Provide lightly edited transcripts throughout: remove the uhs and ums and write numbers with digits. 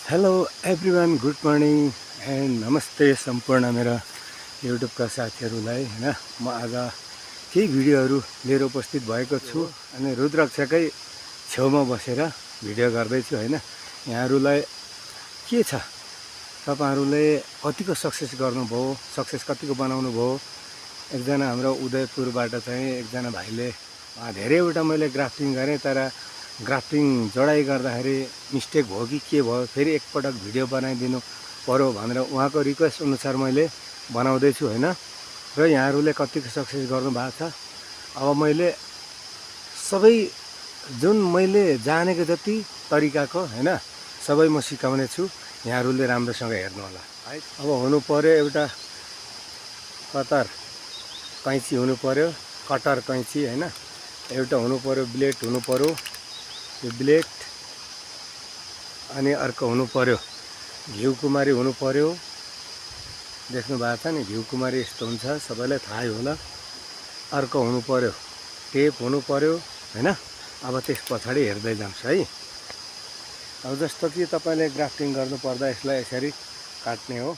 Hello everyone, good morning and नमस्ते सम्पूर्ण मेरा युट्युबका साथीहरूलाई होइन। म आज केही भिडियोहरू लिएर उपस्थित भएको छु अनि रुद्राक्षकै छेउमा बसेर भिडियो गर्दैछु होइन। यहाँहरूलाई के छ, तपाईँहरूले कतिको सक्सेस गर्नुभयो, सक्सेस कतिको बनाउनु भयो। एकजना हाम्रो उदयपुरबाट चाहिँ एकजना भाइले धेरैवटा मैले ग्राफ्टिङ गरेँ, तर ग्राफ्टिङ जोडाइ गर्दाखेरि मिस्टेक भयो कि के भयो, फेरि एकपटक भिडियो बनाइदिनु पर्यो भनेर उहाँको रिक्वेस्ट अनुसार मैले बनाउँदैछु होइन। र यहाँहरूले कतिको सक्सेस गर्नुभएको छ। अब मैले सबै जुन मैले जानेको जति तरिकाको होइन सबै म सिकाउने छु, यहाँहरूले राम्रोसँग हेर्नु होला है। अब हुनु पर्यो एउटा कतार कैँची हुनु पर्यो, कटर कैँची होइन। एउटा हुनु पर्यो ब्लेड हुनु पर्यो, यो ब्लेड। अनि अर्को हुनु पर्यो घिउकुमारी हुनु पर्यो। देख्नु भएको छ नि, घिउकुमारी यस्तो हुन्छ, सबैलाई थाहै होला। अर्को हुनु पर्यो टेप हुनु पर्यो होइन। अब त्यस पछाडि हेर्दै जान्छ है। अब जस्तो कि तपाईँले ग्राफ्टिङ गर्नुपर्दा यसलाई यसरी काट्ने हो।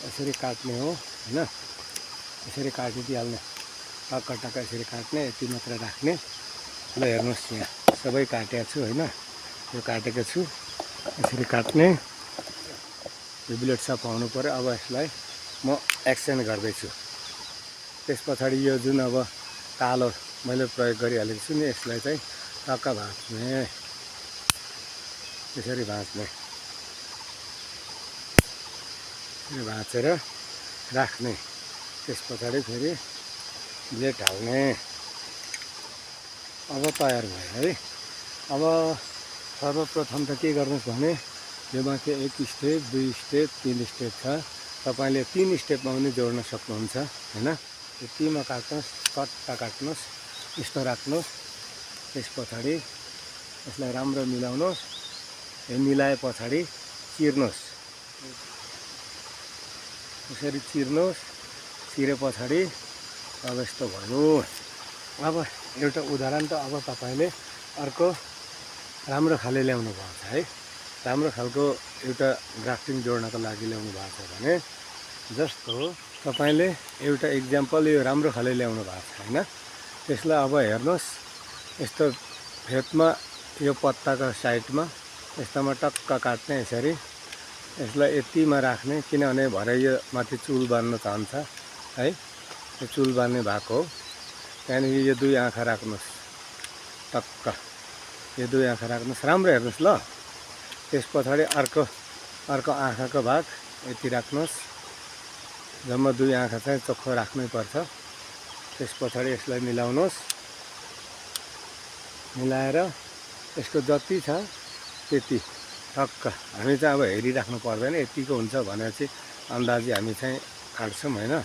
यसरी काट्ने हो होइन। यसरी काटिदिइहाल्ने, टक्क टक्क यसरी काट्ने, यति मात्र राख्ने। ल हेर्नुहोस्, यहाँ सबै काटेको छु होइन। यो काटेको छु, यसरी काट्ने। यो ब्लेड सफा हुनु पर्यो। अब यसलाई म एक्सचेन्ज गर्दैछु। त्यस पछाडि यो जुन अब कालो मैले प्रयोग गरिहालेको छु नि, यसलाई चाहिँ टक्क भाँच्ने, यसरी भाँच्ने, यसरी भाँचेर राख्ने। त्यस पछाडि फेरि ब्लेड हाल्ने। अब तयार भयो है। अब सर्वप्रथम त के गर्नुहोस् भने, यो माथि 1 स्टेप 2 स्टेप 3 स्टेप छ। तपाईँले 3 स्टेपमा पनि जोड्न सक्नुहुन्छ होइन। यतिमा काट्नुहोस्, कट्टा काट्नुहोस्, यस्तो राख्नुहोस्। त्यस पछाडि यसलाई राम्रो मिलाउनुहोस्। यो मिलाए पछाडि चिर्नुहोस्, यसरी चिर्नुहोस्। चिरे पछाडि अब यस्तो भयो। अब एउटा उदाहरण त अब तपाईँले अर्को राम्रो खाले ल्याउनु भएको छ है। राम्रो खालको एउटा ग्राफ्टिङ जोड्नको लागि ल्याउनु भएको छ भने, जस्तो तपाईँले एउटा इक्जाम्पल यो राम्रो खाले ल्याउनु भएको छ होइन। त्यसलाई अब हेर्नुहोस्, यस्तो फेदमा यो पत्ताको साइडमा यस्तोमा टक्क काट्ने यसरी। यसलाई यतिमा राख्ने, किनभने भरे यो माथि चुल बाँध्न चाहन्छ है। यो चुल बाँध्ने भएको हो। त्यहाँदेखि यो 2 आँखा राख्नुहोस्, टक्क यो 2 आँखा राख्नुहोस्, राम्रो हेर्नुहोस् ल। त्यस पछाडि अर्को आँखाको भाग यति राख्नुहोस्। जम्मा 2 आँखा चाहिँ चोखो राख्नै पर्छ। त्यस पछाडि यसलाई मिलाउनुहोस्। मिलाएर यसको जति छ त्यति टक्क हामी चाहिँ अब हेरिराख्नु पर्दैन, यतिको हुन्छ भनेर चाहिँ अन्दाजी हामी चाहिँ काट्छौँ होइन।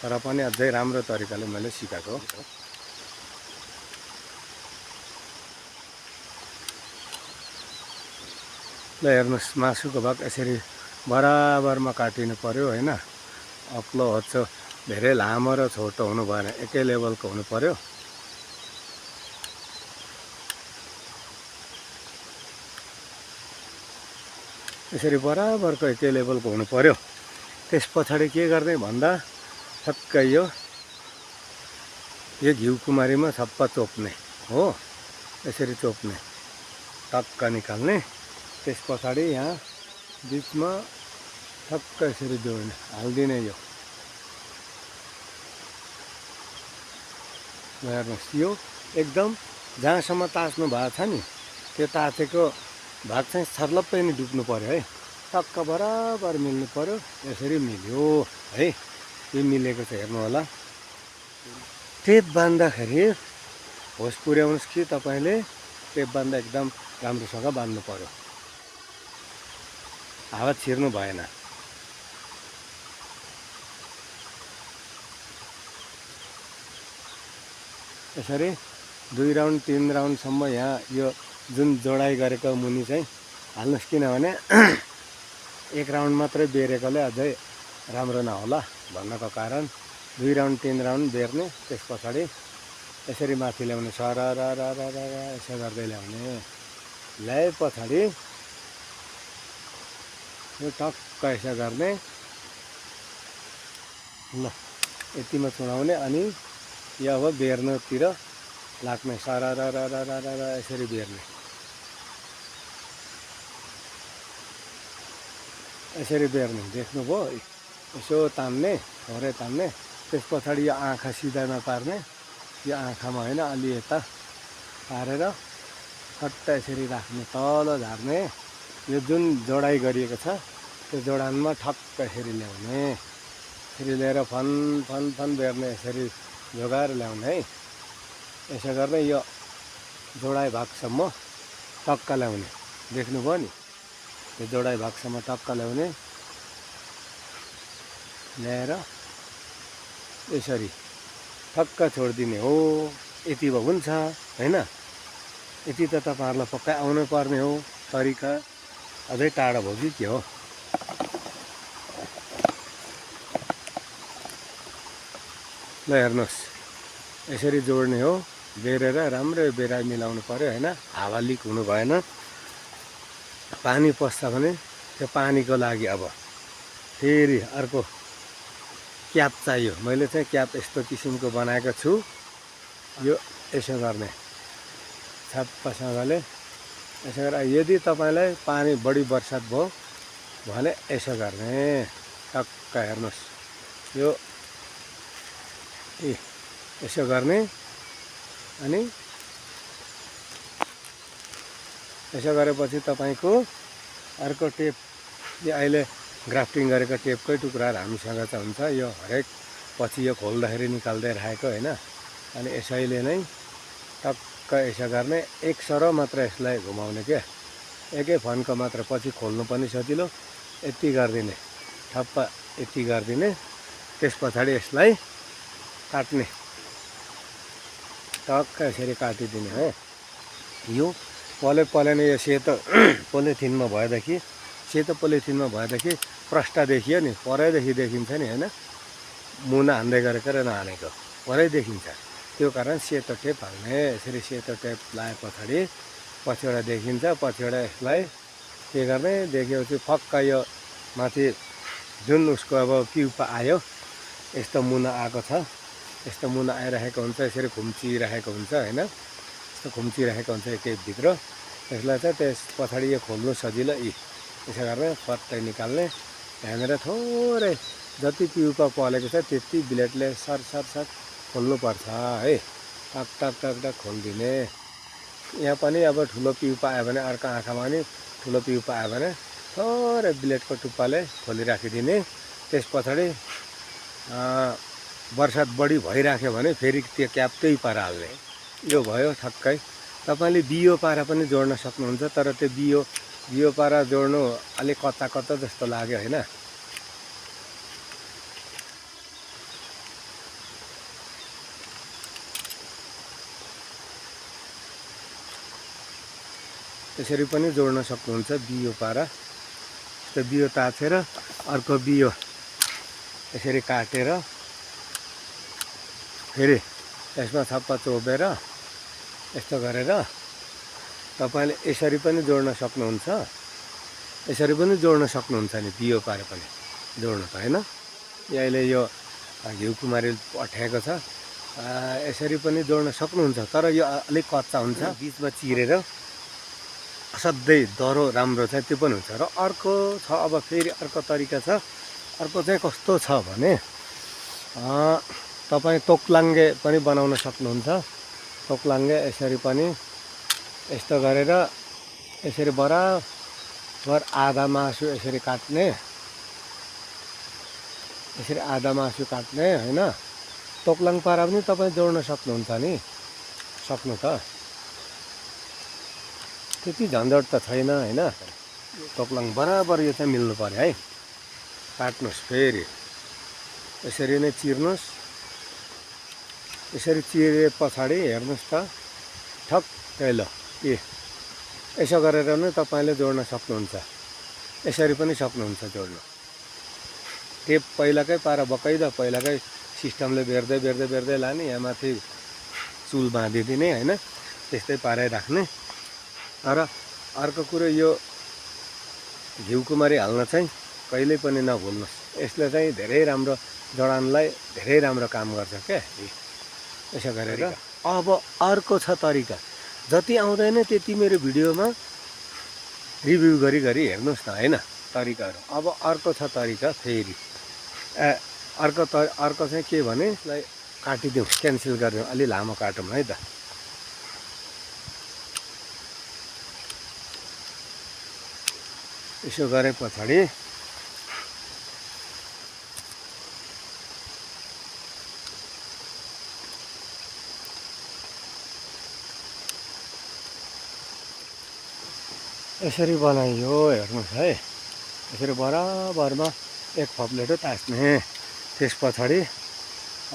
तर पनि अझै राम्रो तरिकाले मैले सिकाएको हो। ल हेर्नुहोस्, मासुको भाग यसरी बराबरमा काटिनु पर्यो होइन। अग्लो होचो धेरै लामो र छोटो हुनु भएन, एकै लेभलको हुनु पर्यो। यसरी बराबरको एकै लेभलको हुनु पर्यो। त्यस पछाडि के गर्ने भन्दा, ठक्कै यो घिउकुमारीमा छप्पा चोप्ने हो। यसरी चोप्ने, टक्क निकाल्ने। त्यस पछाडि यहाँ बिचमा ठक्क यसरी जोड्ने, हालिदिने। यो हेर्नुहोस्, यो एकदम जहाँसम्म ताच्नु भएको छ नि, त्यो ताचेको भाग चाहिँ छर्लप्पै नि डुब्नु पर्यो है। टक्क बराबर मिल्नु पर्यो। यसरी मिल्यो है। यो मिलेको चाहिँ हेर्नु होला। टेप बाँध्दाखेरि होस पुर्याउनुहोस् कि तपाईँले टेप बाँध्दा एकदम राम्रोसँग बाँध्नु पर्यो, हावा छिर्नु भएन। यसरी 2 राउन्ड 3 राउन्डसम्म यहाँ यो जुन जोडाइ गरेको मुनि चाहिँ हाल्नुहोस्, किनभने एक राउन्ड मात्रै बेरेकोले अझै राम्रो नहोला भन्नको कारण 2 राउन्ड 3 राउन्ड बेर्ने, त्यस पछाडि यसरी माथि ल्याउने, सररररर यसो गर्दै ल्याउने। ल्याए पछाडि यो टक्क यसो गर्ने, ल यतिमा चुडाउने अनि यो अब बेर्नुतिर लाग्ने, सररररर यसरी बेर्ने, यसरी बेर्ने। देख्नुभयो, यसो तान्ने, थोरै तान्ने। त्यस पछाडि यो आँखा सिधा नपार्ने, यो आँखामा होइन अलि यता पारेर खट्ट यसरी राख्ने, तल झार्ने। यो जुन जोडाइ गरिएको छ त्यो जोडानमा ठक्क यसरी ल्याउने, यसरी लिएर फन फन फन बेर्ने, यसरी जोगाएर ल्याउने है। यसो गर्ने यो जोडाइ भागसम्म टक्क ल्याउने। देख्नुभयो नि, यो जोडाइ भागसम्म टक्क ल्याउने, ल्याएर यसरी ठक्क छोडिदिने हो। यति भयो हुन्छ होइन। यति त तपाईँहरूलाई पक्कै आउनै पर्ने हो तरिका, अझै टाढो भयो कि के हो। ल हेर्नुहोस्, यसरी जोड्ने हो। बेरेर राम्रो बेराइ मिलाउनु पर्यो होइन। हावा लिक हुनु भएन। पानी पस्छ भने त्यो पानीको लागि अब फेरि अर्को क्याप चाहियो। मैले चाहिँ क्याप यस्तो किसिमको बनाएको छु। यो यसो गर्ने, छाप्पासँगले यसो गरेर। यदि तपाईँलाई पानी बढी बर्सात भयो भने यसो गर्ने, टक्क हेर्नुहोस्, यो यसो गर्ने। अनि यसो गरेपछि तपाईँको अर्को टेप, यो अहिले ग्राफ्टिङ गरेको टेपकै टुक्राहरू हामीसँग चाहिँ हुन्छ। यो हरेक पछि यो खोल्दाखेरि निकाल्दै राखेको होइन। अनि यसैले नै टक्क यसो गर्ने, एक सरो मात्र यसलाई घुमाउने क्या, एकै फन्को मात्र। पछि खोल्नु पनि सजिलो। यति गरिदिने, ठप्प यति गरिदिने। त्यस पछाडि यसलाई काट्ने, टक्क यसरी काटिदिने है। यो पले नै यो सेतो पोलिथिनमा भएदेखि, सेतो पोलिथिनमा भएदेखि प्रष्ट देखियो नि, परैदेखि देखिन्छ नि होइन। मुना हान्दै गरेको र नहानेको परै देखिन्छ। त्यो कारण सेतो टेप हाल्ने। यसरी सेतो टेप लाए पछाडि पछिबाट देखिन्छ। पछिबाट यसलाई के गर्ने, देखेपछि फक्क यो माथि जुन उसको अब पिउपा आयो, यस्तो मुना आएको छ, यस्तो मुना आइरहेको हुन्छ। यसरी खुम्चिरहेको हुन्छ होइन। यस्तो खुम्चिरहेको हुन्छ टेपभित्र। यसलाई चाहिँ त्यस पछाडि यो खोल्नु सजिलो। यसो गर्ने, फट्टै निकाल्ने। यहाँनिर थोरै जति पिउपा पलेको छ त्यति ब्लेडले सर सर सर खोल्नुपर्छ है। टक टक टक टक खोलिदिने। यहाँ पनि अब ठुलो पिउपा आयो भने, अर्को आँखामा पनि ठुलो पिउपा आयो भने थोरै ब्लेडको टुप्पाले खोलिराखिदिने। त्यस पछाडि बर्सात बढी भइराख्यो भने फेरि त्यो क्याप त्यही पारा हाल्ने। यो भयो ठक्कै। तपाईँले बियो पारा पनि जोड्न सक्नुहुन्छ, तर त्यो बियो पारा जोड्नु अलिक कच्चा कच्चा जस्तो लाग्यो होइन। त्यसरी पनि जोड्न सक्नुहुन्छ बियो पारा। त्यो बियो ताछेर अर्को बियो यसरी काटेर फेरि यसमा छप्पा चोबेर यस्तो गरेर तपाईँले यसरी पनि जोड्न सक्नुहुन्छ। यसरी पनि जोड्न सक्नुहुन्छ नि, बियो पारा पनि जोड्नु त होइन। अहिले यो घिउ कुमारी पठाएको छ, यसरी पनि जोड्न सक्नुहुन्छ। तर यो अलिक कच्चा हुन्छ, बिचमा चिरेर असाध्यै दह्रो राम्रो चाहिँ त्यो पनि हुन्छ। र अर्को छ, अब फेरि अर्को तरिका छ। अर्को चाहिँ कस्तो छ भने तपाईँ तोक्लाङ्गे पनि बनाउन सक्नुहुन्छ। तोक्लाङ्गे यसरी पनि यस्तो गरेर यसरी बराबर आधा मासु यसरी काट्ने, यसरी आधा मासु काट्ने होइन। तोक्लाङ पारा पनि तपाईँ जोड्न सक्नुहुन्छ नि, सक्नु त, त्यति झन्झट त छैन होइन। तोक्लाङ बराबर यो चाहिँ मिल्नु पर्यो है। काट्नुहोस्, फेरि यसरी नै चिर्नुहोस्। यसरी चिरे पछाडि हेर्नुहोस् त, ठक्कै ल यसो गरेर नै तपाईँले जोड्न सक्नुहुन्छ। यसरी पनि सक्नुहुन्छ जोड्न। टेप पहिलाकै पारा बकाइदा पहिलाकै सिस्टमले बेर्दै लाने, यहाँ माथि चुल बाँधिदिने होइन, त्यस्तै पारै राख्ने। र अर्को कुरो यो घिउकुमारी हाल्न चाहिँ कहिल्यै पनि नभुल्नुहोस्। यसले चाहिँ धेरै राम्रो जडानलाई धेरै राम्रो काम गर्छ क्या। यसो गरेर अब अर्को छ तरिका, जति आउँदैन त्यति मेरो भिडियोमा रिभ्यू गरी हेर्नुहोस् न होइन तरिकाहरू। अब अर्को छ तरिका फेरि, अर्को चाहिँ के भने यसलाई काटिदिउँ, क्यान्सल गरिदिउँ, अलि लामो काटौँ है त। यसो गरे पछाडि यसरी बनाइयो, हेर्नुहोस् है, यसरी बराबरमा एक फप्लेटो तास्ने। त्यस पछाडि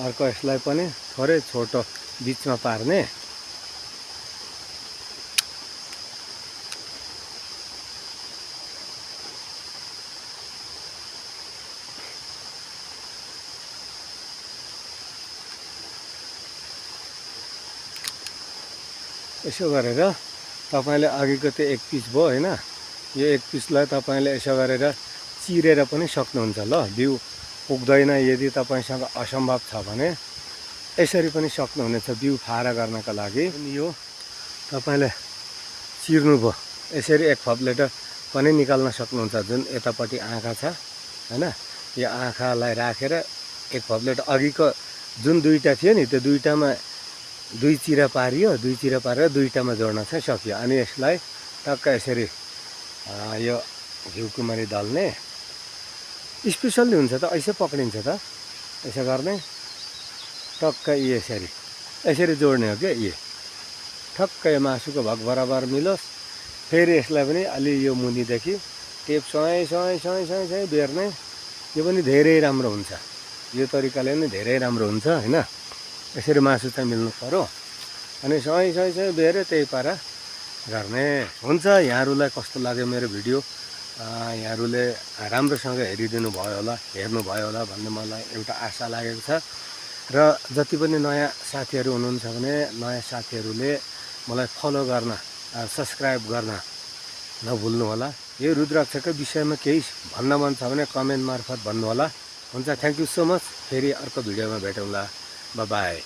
अर्को यसलाई पनि थोरै छोटो बिचमा पार्ने। यसो गरेर तपाईँले अघिको त्यो एक पिस भयो होइन, यो एक पिसलाई तपाईँले यसो गरेर चिरेर पनि सक्नुहुन्छ। ल बिउ पुग्दैन यदि तपाईँसँग असम्भव छ भने यसरी पनि सक्नुहुनेछ बिउ फारा गर्नका लागि। यो तपाईँले चिर्नुभयो, यसरी एक फप्लेट पनि निकाल्न सक्नुहुन्छ। जुन यतापट्टि आँखा छ होइन, यो आँखालाई राखेर एक फप्लेट अघिको जुन दुईवटा थियो नि त्यो दुईवटामा दुई चिरा पारियो, दुई चिरा पारेर दुईवटामा जोड्न चाहिँ सकियो। अनि यसलाई टक्क यसरी यो घिउकुमारी दल्ने स्पेसल्ली हुन्छ त, ऐसे पक्रिन्छ त, यसो गर्ने टक्क यसरी जोड्ने हो क्या। ठक्क यो मासुको भाग बराबर मिलोस्। फेरि यसलाई पनि अलि यो मुनिदेखि टेप सय बेर्ने। यो पनि धेरै राम्रो हुन्छ, यो तरिकाले पनि धेरै राम्रो हुन्छ होइन। यसरी मासु चाहिँ मिल्नु पर्यो, अनि सय बेरे त्यही पारा गर्ने हुन्छ। यहाँहरूलाई कस्तो लाग्यो मेरो भिडियो, यहाँहरूले राम्रोसँग हेरिदिनु भयो होला, हेर्नुभयो होला भन्ने मलाई एउटा आशा लागेको छ। र जति पनि नयाँ साथीहरू हुनुहुन्छ भने नयाँ साथीहरूले मलाई फलो गर्न, सब्सक्राइब गर्न नभुल्नु होला। यो रुद्राक्षको विषयमा केही भन्न मन छ भने कमेन्ट मार्फत भन्नु होला। हुन्छ, थ्याङ्क यू सो मच। फेरि अर्को भिडियोमा भेटौँला, बाई बाई।